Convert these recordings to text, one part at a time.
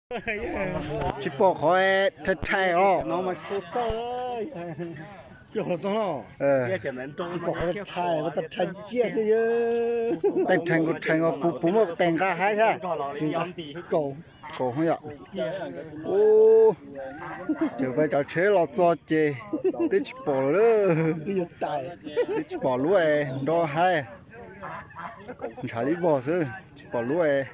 Tsis pom qhov rhais rhais los. Teem rhais nkaus rhais nkaus puv puv muaj teem nqa haib thiab. Kaum yom. Ub, tseem pais tsav tsheb los txog ces twb tsis pom lawm. Twb tsis pom lub es nrov haib. Ntshav li vog xwb tsis pom lub es.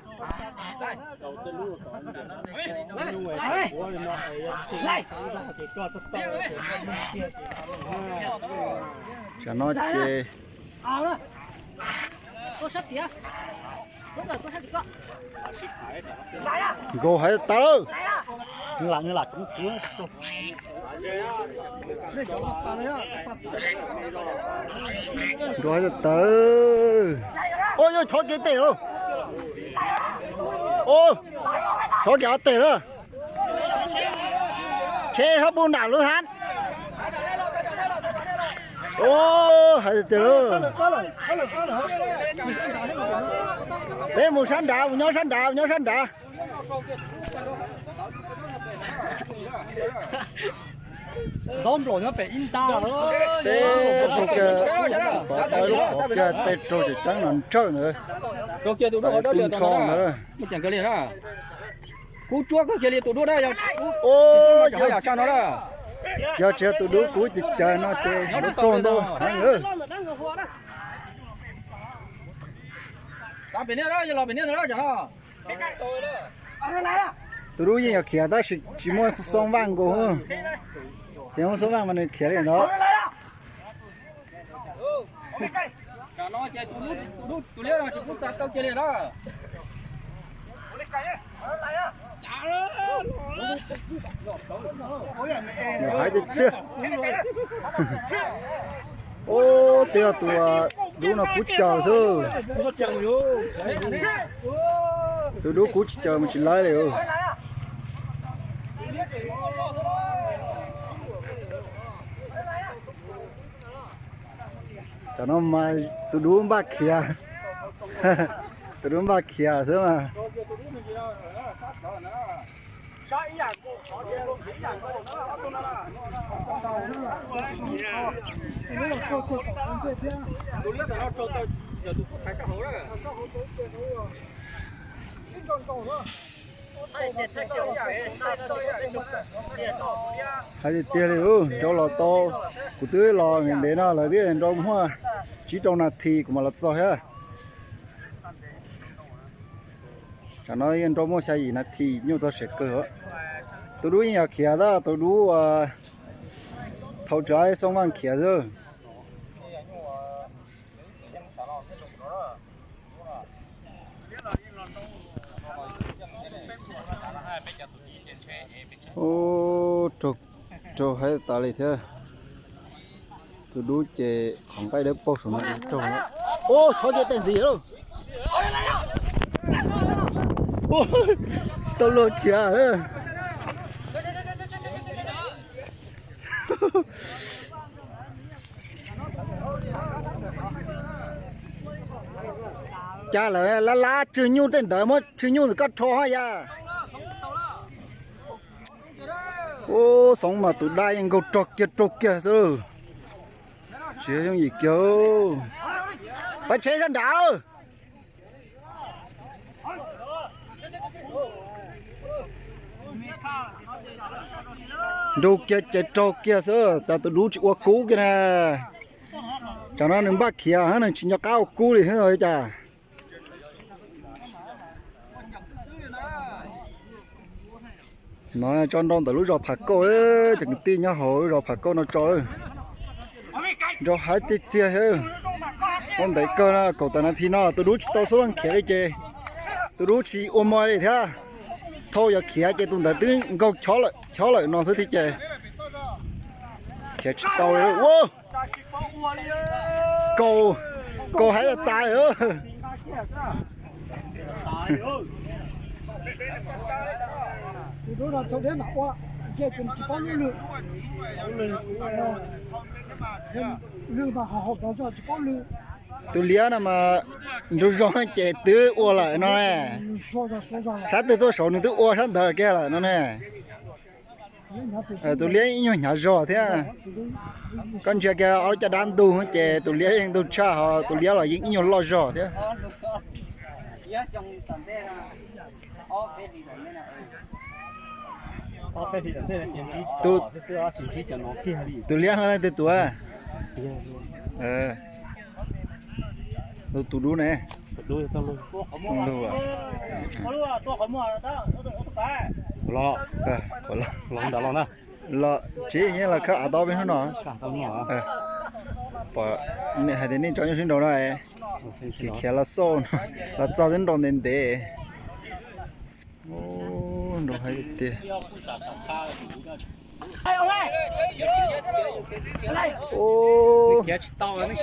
Tsam no ces nkaus hais tas lawm. Nkaus hais tas lawm. Ua yuav tshov kev tes lawm. Ua tshov kev tes lawm. Tsheb sab pug nram lub hab. Ua hais tias lawm. Peb mus sab nrad, mus nyob sab nrad, mus nyob sab nrad. Tej raug kiag, pov tau ib lub qhov kiag tej raug tseem ceeb no ntsawj ntawd. Tau ib tug ntsho ntawd. Kub tsuab kawg kiag li tus dub na. Yog tsis yog tus dub kub ces cawv no ces raug ntau heev lawm. Tus dub yeej yog khiav tab sis tsis muaj xoo vaj nkaus. Ces muaj xoo vaj mas nws khiav li ntawd. Hais tiag tiag. Ub, twb yog tus dub no kub caws xwb. Tus dub kub tsis caws mus tsis laib li. Tam no mas tus dub npaj khiav, tus dub npaj khiav xwb mas. Hais tiag tiag li, nrau los tau, kuv twb los ntev ntev no lawv twb nrau muaj tsib rau nas this kuv mam los txog thiab. Tsam no yeej nrau muaj xya yim nas this nyuj txog siav kawg. Tus dub yeej yog khiav tab, tus dub thaum tsav xoo vaj khiav xwb. Ub, raug heev tas li thiab. Tus dub ces qhov nqaij dawb paug saum no raug. Ub, txhob cia tes ntxiv lawm. Tau luag khiav. Cas lawv lab lab tswg nyuj tej ntawd muab tswg nyuj ntawm koj rho hos yas. Ub, xoov mas tus dab yeej nkaug rog kiag raug kiag xwb. Tsis yooj yim kiag. Pab tsheb sab nrad. Nrug kiag ces raug kiag xwb, cas tus dub tsis ua kub kiag na. Tsam no nws npaj khiav, nws tsis nco qab ua kub li cas. No tso nrau ntawm lub zos Pham Kauj, cov kwv tij nyob hauv lub zos Pham Kauj no tso. Nrau heev tiag tiag. Ua ntev kawg no, kaum tawm nas this no tus dub tsis tau xub vaj khiav li ces tus dub tsis ua mo li thiab. Thaum yog khiav ces tus ntawd twb nkaug chob lawm no xwb thiab ces khiav tsis tau li. Kaus, kaus heev tas tas li. Lwg mas haum haum tas zog tsis paub lwg. Tus liab no mas nrug zog ces twb ua lawm no ne. Sab twg tuaj saud nws twb ua sab ntawd kiag lawm no ne. Tus liab ib nyuag hnyav zog thiab. Koj ntsia kiag ob lub caj dab ntug ces tus liab yeej ntug tshaj, ho tus liab los yeej ib nyuag loj zog thiab. Tus liab no leej twg tus? Tus dub ne? Los, los tsev yeej los khawb av tau peb hnub no. Pom hais tias nej tso nyuj sib nraus no, khiav los xauj no, los txog twb nrau ntev ntev. Nrau hais tias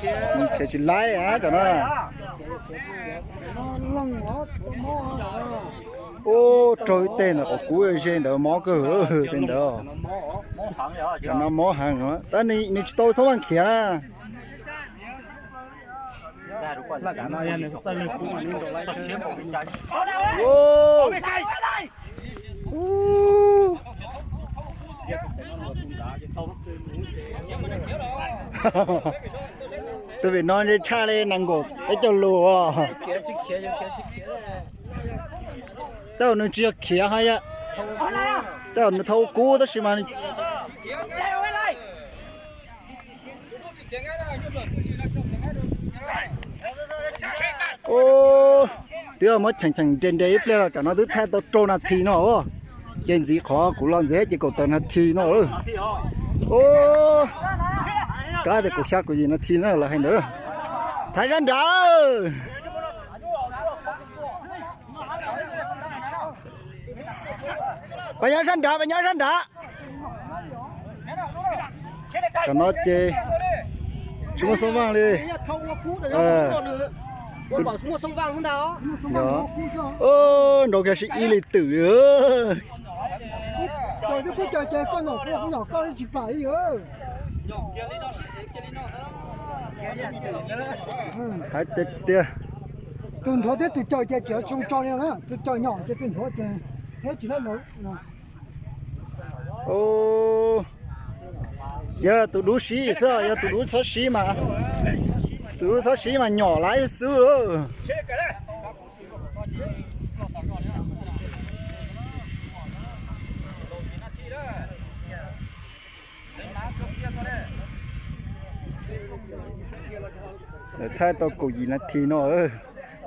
khiav tsis laib na tsam no. Ub, raug ib teg ntawd, qhov kub ze ntawd mob kawg tej ntawd. Tsam no mob heev, tab nws tsis tau txhob vaj khiav na. Tus vim no ntshe tshaj li nees nkaum peb caug lus. Tej zaum nws tsis yog khiav ho yom, tej zaum nws thau kub tab sis mas twb muab cheem cheem nres nres ib pliag los tsam no twb thaij tau rau nas this no. Ces ntxiv qhov kuv los ntxiv ces kaum tawm nas this no. Kab tias kaum xya kaum yim nas this no lawv hais ntawd. Thaiv sab nrad. Pas nyob sab nrad, pas nyob sab nrad. Tam no ces tsis muaj xoo vaaj li. Nrau kiag sib ib li twm. Hais tiag tiag. Tus nthuav thiab tus cawm ces tsis tso li na, tus cawm nyom ces tus nthuav ces thiab tsis. Yog tus dub sib xwb, yog tus dub txhob sib mas, tus dub txhob sib mas nyom lawm xwb. Thaij tau kaum yim nas this no,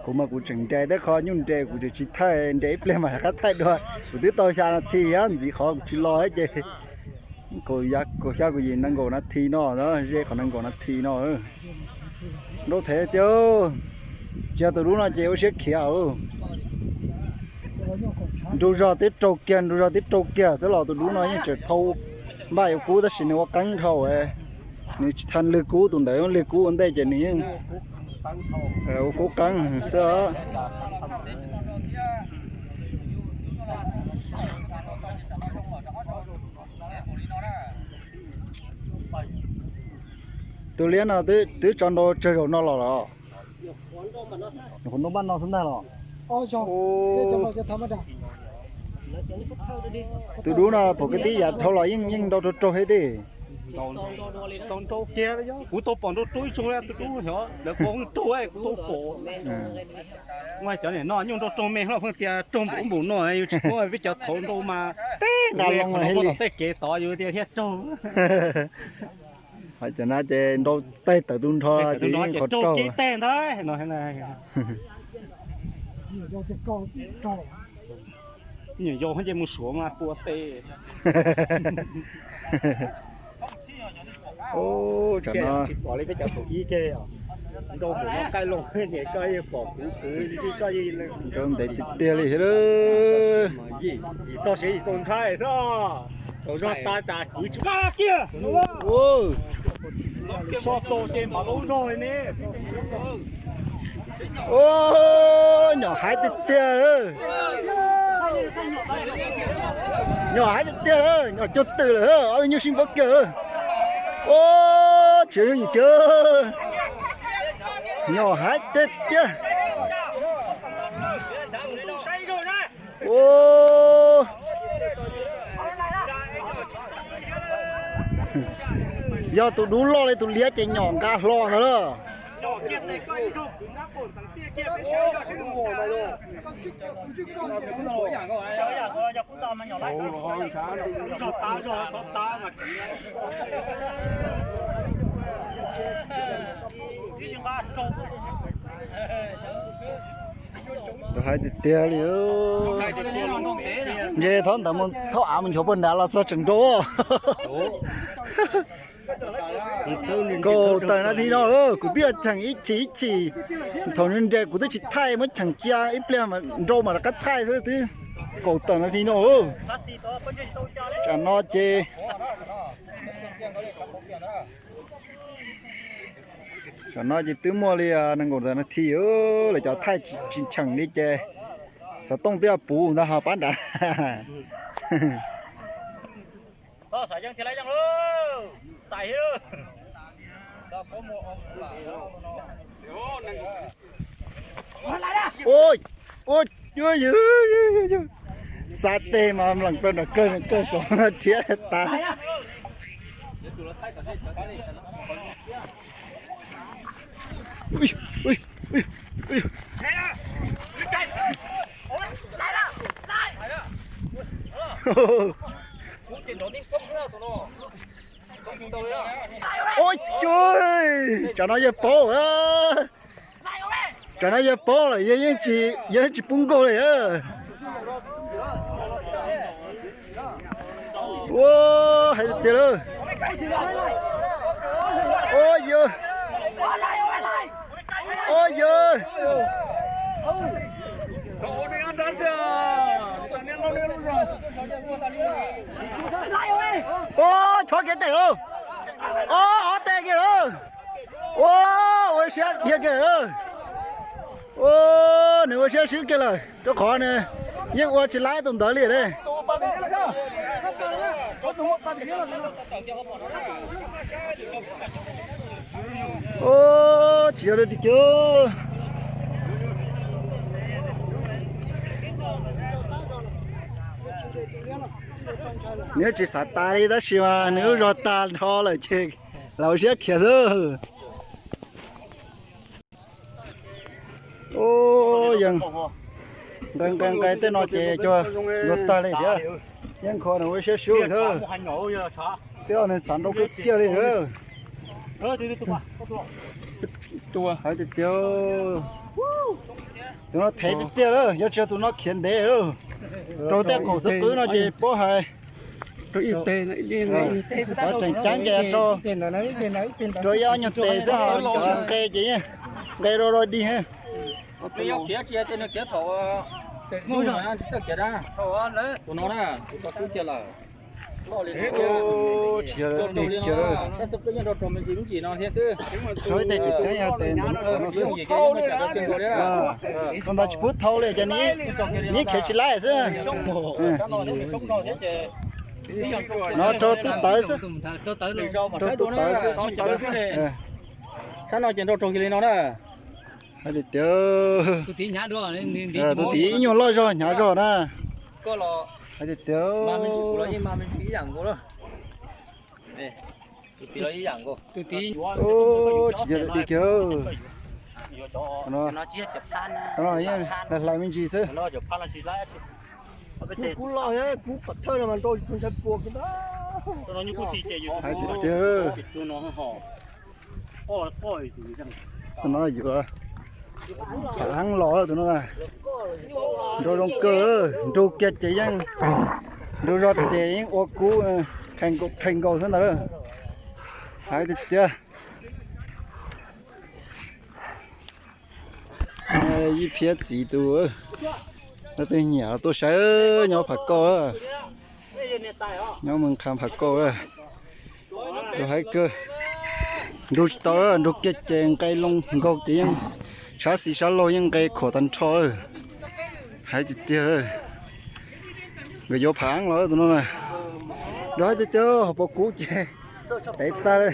kuv mas kuv tseem nres tej qho nyuj nres, kuv tseem tsis thaij, nres ib pliag mas rov qab thaij dua. Kuv twb tau xya nas this, ntxiv qhov kuv tsis los ces kaum xya kaum yim nees nkaum nas this no, ze qhov nees nkaum nas this no. Nrau thev tiag, tsis yog tus dub no ces ua siab khiav. Nrau zog twb raug kiag, nrau zog twb raug kiag xwb los tus dub no yeej tseem thau npaj ua kub tab sis nws ua qeeb dhau. Nws tsis tau lwg kub, tus ntawd lwg kub ua ntej ces nws yeej ua kub qeeb xwb. Tus liab no twb tso nrau tsawg zaum no los los? Nyuam qhuav nrau npaj no xwb ntag los? Tus dub no pom kwv tij yav dhau los yeej yeej nrau raug raug thiab tiag. Tau nrau kiag, kuv tau pom nrau raug ib tsoog, tus dub xyov lawv kuj raug, kuv tau pom. Muaj cov niam no nyuj nrau raug me hlo pheej tias raug npaum npaum no, yus tsis muab peb cov thaum nrau mas tej nqa loo los tej kev tod yus tias thiaj raug. Hais cov no ces nrau teg tawm tu nrho ces yeej qhov raug teg ntag no. Nyuam yaus nce mus Suav mas tua teg. Tsis pom li peb cov thaum ib ke, nrau mus no qaij loo, koj yeej pom kuv kwv, koj yeej nrau ntev tiag tiag li thiab. Yim txog siav yim txaus ntshai xwb. Thaum zog tas tas kwv tsis pab kiag. So txaus ces mam lub zog li ne. Nyom haiv tiag tiag lawm. Nyom haiv tiag tiag lawm, nyom cuag twm lawm, ob tug nyuj sib npaub kiag. Tsis yog yim kiag. Nyom hais tiag tiag. Yog tus dub loj li tus liab ces nyom nqa hlo ntawd lawm. Hais tiag tiag li. Nce thoob ntawd mus thoob av mus nchuav puag nrad los txog tseem nrau. Kaum tawm nas this no kuv twb cheem ib chim ib chim. Thaum nws nres kuv twb tsis thaij, muab cheem cia ib pliag mas nrau mas rov qab thaij xwb twb. Kaum tawm nas this no. Tsam no ces, tsam no ces twb muaj li nees nkaum tawm nas this, lawv cov thaij tsis cheem li ces xov tooj twb puv ntawd ho pab nrad. Xav tes mas mloog plaws nram kawg, kawg saum no rhiab tas. Ua cas, tsam no yawg paub, tsam no yawg paub lawm, yawg yeej tsis pub nkaug li. Ua, hais tiag tiag lawm. Ua yawg, ua yawg. Ua, chob kiag tes lauj. Ua, ob tes kiag lauj. Ua, ua siab dhia kiag lauj. Ua, nws ua siab swb kiag lawm rau qhov nws yeej ua tsis laib tus ntawd li ne. Tsis yog li tiag. Nws tsis xav tas li tab sis mas nws lub zog tag nrho lawm ces los ua siab khiav xwb. Ua, yeej nqe nqe nqe tej no ces cuag luag tag li thiab. Yeej kho nws ua siab swb thiab. Twb yog nws xav nrau kawg kiag li. Hais tiag tiag, tus no thev tiag tiag lawm, yog tsis yog tus no khiav ntev lawm. Rau tej qaum xwb qwb no ces paub hais. Tseem ceeb ces rau ib ob nyuag tes xwb, cov nqe ces yeej nqe rau rau dig. Tus no na, tus tau swb kiag lawm. Tsis yog dig kiag lawm. Rau ib teg tseem ceeb yog tes ntawm lub qhov no xwb. Tus ntawd tsis pub thau li ces nws khiav tsis laib xwb. No rau tub tawv xwb. Rau tub tawv xwb. Sab no ces nrau raug kiag li no na. Hais tias tus tid ib nyuag loj zog hnyav zog na. Hais tias tias tsis yog dig kiag. Yeej hlais hlais me ntsis xwb. Hais tias tias tus no yuav phav los tus no. Nrau zoo kawg, nrau kiag ces yeej, nrau zog ces yeej ua kub rhais nkaus xwb ntawd. Hais tias tias Yij Phiab txiv tus, leej twg nyiam tuaj saib, nyob Phav Kauj, nyob Moos Khas Phav Kauj. Nrau hais kawg, nrau tsis tau, nrau kiag ces nqe loo nkaus ces yeej, sab xis sab laug yeej nqe khuam tag nrho. Hais tiag tiag, nkawd yuav phav los tus no na. Nrau hais tiag tiag, hauv paus kub ces tev tag li.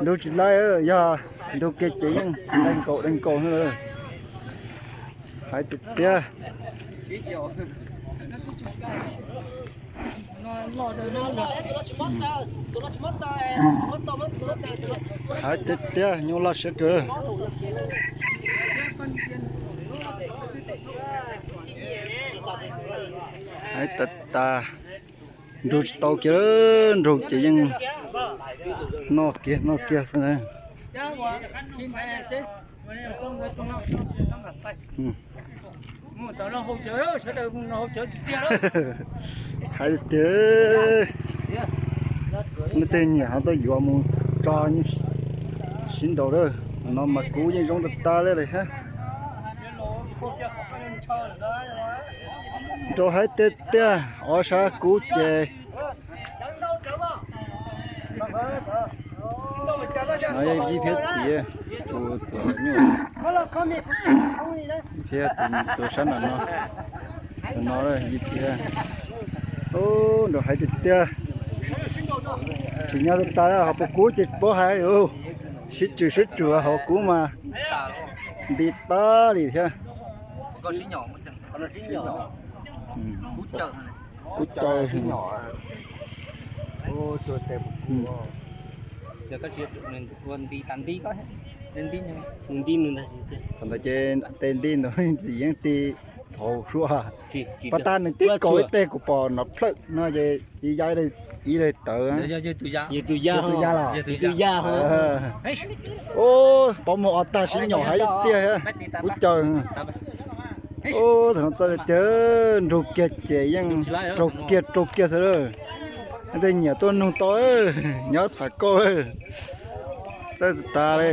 Nrau tsis laib, yog Nrug kiag ces yeej dai nkaus dai nkaus xwb lawm. Hais tiag tiag. Hais tiag tiag, nyuj loj siab kawg. Hais tas tas, nrug tsis tau kiag, nrug ces yeej noj kiag noj kiag xwb na. Hais tiag, nej tej nyiam ho tuaj yuav mus tso nyob sib nraud lawm. No mas kub yeej zoo tas tas li lawm thiab. Nrau hais tiag tiag, ob sab kub ces no yog yij phiab txiv, tus tus nyuj, yij phiab tus sab nram no, tus no yij phiab. Nrau hais tiag tiag, tsim nyog tas tas ho puas kub ces paub hais. Sib tswm sib tswm hauv kub mas nti tas li thiab. Kub caw. Ntawd ces tes nti ntawd ntxim yeej ti hauv sua. Pas tas nws tib kaus ib teg kuv pom nov plhawm no ces ya ib daim tawv. Yog tus ya los? Tus ya. Ub, pov muag os tag sib nyaum hais tiag thiab. Kub caw. Ub, thaum no txawj tiag, nrug kiag ces yeej raug kiag raug kiag xwb lawm. Tej nyiam tuaj nug tau, nyob txham kauj. Txawj tas li.